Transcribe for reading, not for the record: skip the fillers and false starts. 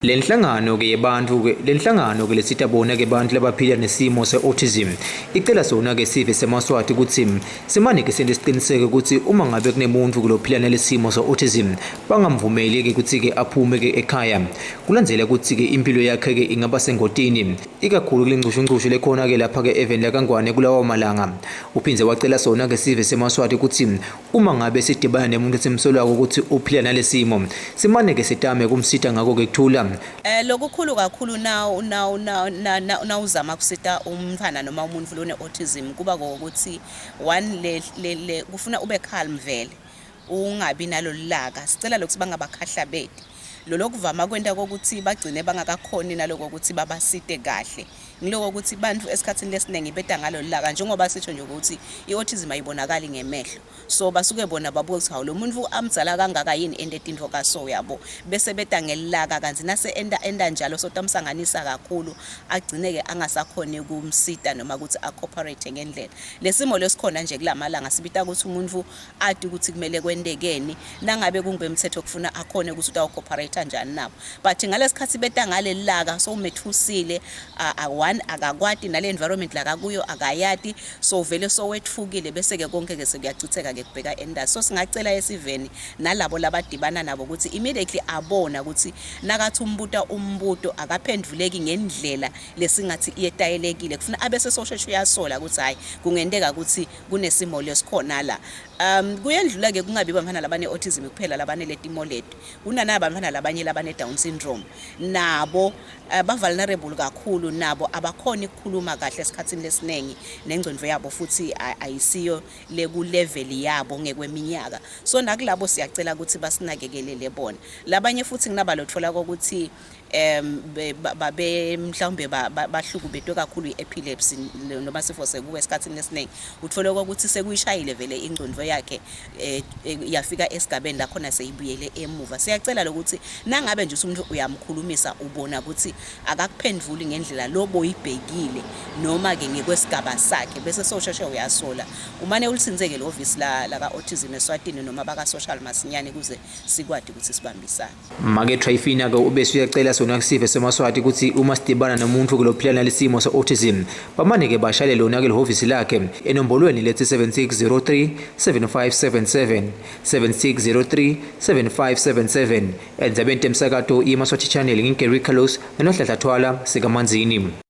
Lenhlangano ke yebantfu ke lenhlangano ke lesita bona ke bantfu labaphila nesimo se-autism icela sona ke sive semaSwati kutsi simane ke sente siciniseke kutsi uma ngabe kunemuntfu ke lophila nalesimo se-autism bangamvumeli ke kutsi ke aphume ke ekhaya kulandzela kutsi ke impilo yakhe ke ingaba sengotini ikakhulu kulencushuncushu lekhona ke lapha ke eveni lakaNgwane kulawo malanga. Uphindze wacela sona ke sive semaSwati kutsi Uma ngabe sidibana nemuntu esimsolako ukuthi uphila nalesimo, simane-ke sitame kumsita ngako-ke kuthula. Eh lokukhulu kakhulu na na na nawuzama kusita umntfwana noma umuntu lone autism kuba kokuthi one le, le, le kufuna ube calm vele ungabi nalolulaka sicela lokuthi bangabakhahlabeti lolokuvama kwenta kokuthi bagcine bangakakhoni naloko ukuthi babasite kahle ngiloko ukuthi bantu esikhathini lesiningi beta ngalolulaka njengoba sisho nje ukuthi i-autism ayibonakali ngemehlo. So basuke bona babuke ukuthi hawu lo muntu amdzala kangaka yini ente tintfo kaso yabo, bese beta ngelilaka kantsi nase enta enta njalo sotamsanganisa kakhulu agcine-ke angasakhoni kumsita noma ukuthi a-cooperate ngendlela. Lesimo lesikhona nje kulamalanga sibita ukuthi umuntu ati ukuthi kumele kwentekeni nangabe kungibemthetho kufuna akhone ukuthi utawu-cooperate njani nabo. But ngalesikhathi beta ngalelilaka sowumethusile one akakwati nale environment lakakuyo akayati so vele sowetfukile bese-ke konke-ke sekuyachitheka-ke kubheka endasi. So singacela esiveni nalabo labadibana nabo ukuthi immediately abona ukuthi nakathi umbuta umbuto akaphendvuleki ngendlela lesingathi iyetayelekile kufuna abe sesosheshe uyasola ukuthi hhayi kungenteka ukuthi kunesimo lesikhona la. Kuyendlula-ke kungabi bantfwana labane-autism kuphela labanele timo leti kunanaba bantfwana labanye labane-Down syndrome nabo ba-vulnerable kakhulu nabo abakhoni ukukhuluma kahle esikhathini lesiningi nengcondvo yabo futhi ayisiyo leku-level yabo ngekweminyaka. So nakulabo siyacela ukuthi basinakekelele bona. Labanye futhi kunabalotfola kokuthi babe mhlawumbe bahlukubetwe kakhulu i-epilepsy noma sifo sekuwe esikhathini esiningi uthole ukuthi sekuyishayile vele ingcondvo yakhe yafika esigabeni la khona seyibuyele emuva. Siyacela lokuthi nangabe nje umuntu uyamkhulumisa ubona ukuthi akakuphendvuli ngendlela loboyibhekile noma-ke ngekwesigaba sakhe bese sowusheshe uyasola umane ulitsinze-ke lihhovisi laka-autism eSwatini noma baka-social masinyane kuze sikwati ukuthi sibambisane. Make Tryphina ke ubese uyacela sona sive semaSwati kutsi uma sidibana nomuntu ke lophila nalesimo se-autism bamane ke bashayele lona ke lihhovisi lakhe enombolweni lethi 7603 7577 7603 7577. Endzabeni temsakato iMaswati Channel ngingu Gary Carlos nenoHlahla Thwala sikaManzini.